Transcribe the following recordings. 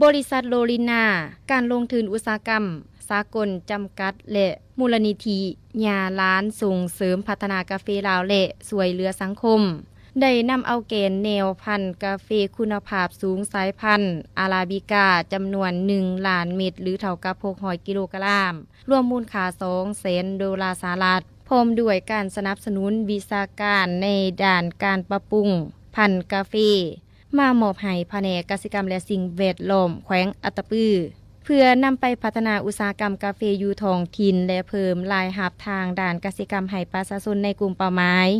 ບໍລິສັດໂລລິນນາ ການລົງທຶນອຸດສາຫະກຳສາກົນຈຳກັດ ແລະ ມູນນິທິຍາຫຼານສົ່ງເສີມພັດທະນາກາເຟລາວ ແລະ ຊ່ວຍເຫຼືອສັງຄົມ ໄດ້ນຳເອົາແກ່ນແນວພັນກາເຟຄຸນນະພາບສູງສາຍພັນອາຣາບິກາ ຈຳນວນໜຶ່ງລ້ານເມັດ ຫຼື ເທົ່າກັບຫົກຮ້ອຍກິໂລກຣາມ ລວມມູນຄ່າສອງແສນໂດລາສະຫະລັດ ພ້ອມດ້ວຍການສະໜັບສະໜູນວິຊາການໃນດ້ານການປັບປຸງພັນກາເຟ ມາມອບໃຫ້ພະແນກກະສິກຳ ແລະ ສິ່ງແວດລ້ອມແຂວງອັດຕະປື ເພື່ອນຳໄປພັດທະນາອຸດສາຫະກຳກາເຟຢູ່ທ້ອງຖິ່ນ ແລະ ເພີ່ມລາຍຮັບທາງດ້ານກະສິກຳໃຫ້ປະຊາຊົນໃນກຸ່ມເປົ້າໝາຍ.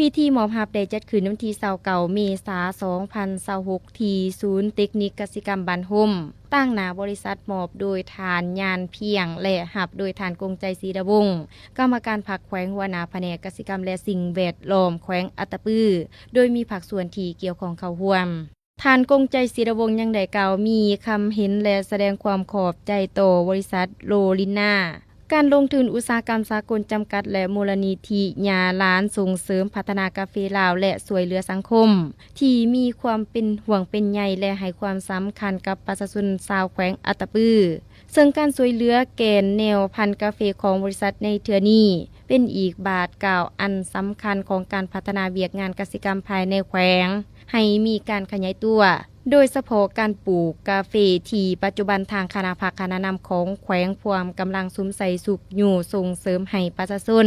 ພິທີມອບຮັບໄດ້ຈັດຂຶ້ນວັນທີຊາວເກົ້າເມສາ ສອງພັນຊາວຫົກ ທີ່ສູນເຕັກນິກກະສິກຳບ້ານຮົ່ມ ຕາງໜ້າບໍລິສັດ ມອບໂດຍທ່ານ ຍານພຽງ ແລະ ຮັບໂດຍທ່ານ ກົງໃຈ ສີດາວົງ ກຳມະການພັກແຂວງ ຫົວໜ້າພະແນກກະສິກຳ ແລະ ສິ່ງແວດລ້ອມແຂວງອັດຕະປື ໂດຍມີພາກສ່ວນທີ່ກ່ຽວຂ້ອງເຂົ້າຮ່ວມ. ທ່ານ ກົງໃຈ ສີດາວົງ ຍັງໄດ້ກ່າວມີຄຳເຫັນ ແລະ ສະແດງຄວາມຂອບໃຈຕໍ່ບໍລິສັດໂລລິນນາ ການລົງທຶນອຸດສາຫະກຳສາກົນຈຳກັດ ແລະ ມູນນິທິຍາຫຼານສົ່ງເສີມພັດທະນາກາເຟລາວ ແລະ ຊ່ວຍເຫຼືອສັງຄົມ ທີ່ມີຄວາມເປັນຫ່ວງເປັນໃຍ ແລະ ໃຫ້ຄວາມສຳຄັນກັບປະຊາຊົນຊາວແຂວງອັດຕະປື. ເຊິ່ງການຊ່ວຍເຫຼືອແກ່ນແນວພັນກາເຟຂອງບໍລິສັດໃນເທື່ອນີ້ ເປັນອີກບາດກ້າວອັນສຳຄັນຂອງການພັດທະນາວຽກງານກະສິກຳພາຍໃນແຂວງ ໃຫ້ມີການຂະຫຍາຍຕົວ, ໂດຍສະເພາະການປູກກາເຟທີ່ປັດຈຸບັນທາງຄະນະພັກຄະນະນຳຂອງແຂວງພວມກຳລັງສຸມໃສ່ຊຸກຍູ້ສົ່ງເສີມໃຫ້ປະຊາຊົນ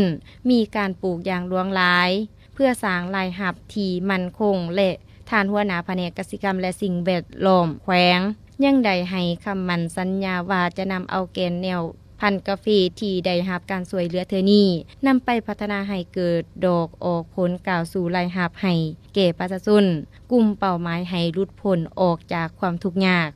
ມີການປູກຢ່າງຫຼວງຫຼາຍ ເພື່ອສ້າງລາຍຮັບທີ່ໝັ້ນຄົງ ແລະ ທ່ານຫົວໜ້າພະແນກກະສິກຳ ແລະ ສິ່ງແວດລ້ອມແຂວງ ຍັງໄດ້ໃຫ້ຄຳໝັ້ນສັນຍາວ່າຈະນຳເອົາແກ່ນແນວພັນກາເຟທີ່ໄດ້ຮັບການຊ່ວຍເຫຼືອເທື່ອນີ້ ນຳໄປພັດທະນາໃຫ້ເກີດດອກອອກຜົນ ກ້າວສູ່ລາຍຮັບໃຫ້ແກ່ປະຊາຊົນກຸ່ມເປົ້າໝາຍ ໃຫ້ຫຼຸດພົ້ນອອກຈາກຄວາມທຸກຍາກ.